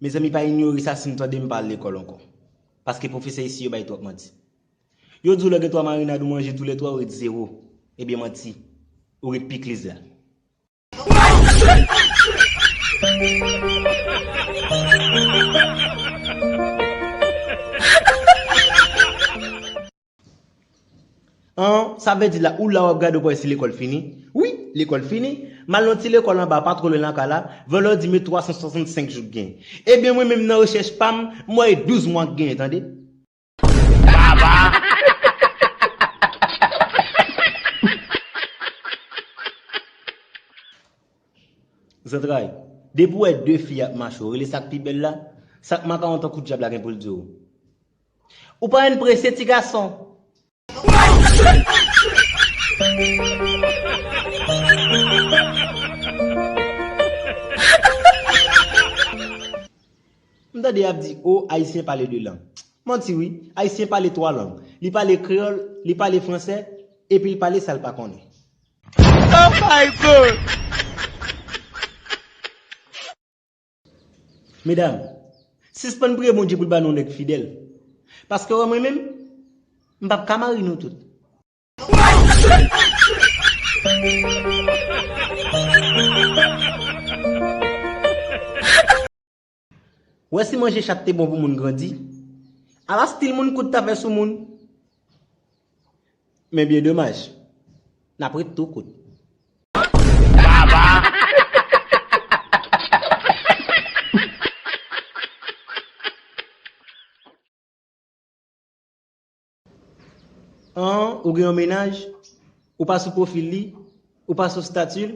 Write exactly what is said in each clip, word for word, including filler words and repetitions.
Mezanmi, pa inyore sa si n tande m pa al lekòl ankò. Paske pwofesè isi yo bay twòp manti. Yo di w lè w gen twa marinad ou manje toulètwa, ou ret zewo. Ebyen manti. Ou ret pikliz la. An, sa vle di la, ou la w ap gade w pa wè si lekòl fini? Wi, lekòl fini. M al nan ti lekòl anba, pa twò lwen lakay la. Vòlò di me twa san swasannsenk jou k genyen. Ebyen, mwen menm nan rechèch pa m, m wè e douz mwa k genyen, tande. Baba! Zantray, depi w wè de fi ap mache, w rele sa k pi bèl la, sa k makawon tankou dyab la gen pou l di w. Ou pa ann prese, ti gason. M tande y ap di, o, Ayisyen pale de lang. Manti wi, Ayisyen pale twa lang. Li pale kreyòl, li pale fransè, epi l pale sa l pa konnen. Oh my God! Medam, sispann priye Bondye pou l ba nou yon nèg fidèl. Paske wè mwen menm, m p ap ka mari nou tout. Wè si manje chat te bon pou moun grandi, ala stil moun kout ta fè sou moun. Men byen domaj, n ap ret tou kout. Baba! An, ou gen yon mennaj, ou pa sou pwofil li, ou pa sou stati l,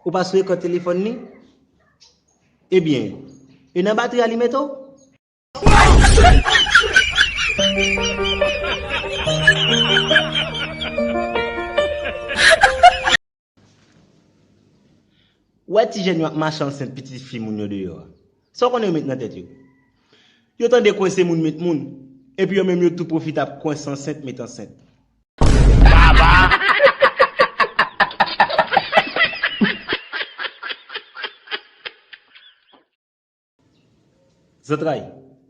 ou pa sou ekran telefòn li? Ebyen, e nan batri a li mete w? Wè ti jèn yo ap mache ansent pitit fi moun yo deyò a. Sa w konnen yo met nan tèt yo? Yo tande kwense moun met moun, epi yo menm yo tou pwofite ap kwense ansent met ansent. Baba! Zantray,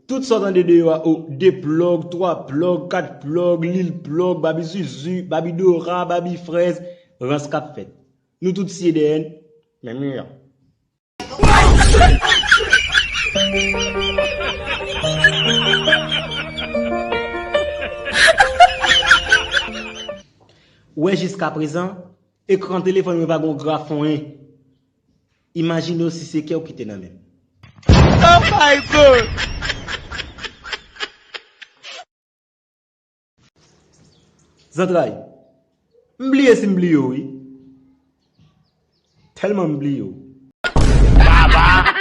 tout sa w tande deyò a, o, de plòg, twa plòg, kat plòg, lil plòg, babi zuzu, babi dora, babi frèz, rans k ap fèt. Nou tout siye dèyè n, men miyo. Wè jiskaprezan, ekran telefòn mwen pa gen yon grafon en. Imajine w si se kè w ki te nan men m. Oh my God! Zantray, m bliye si m bliye w wi. Tèlman m bliye w. Baba!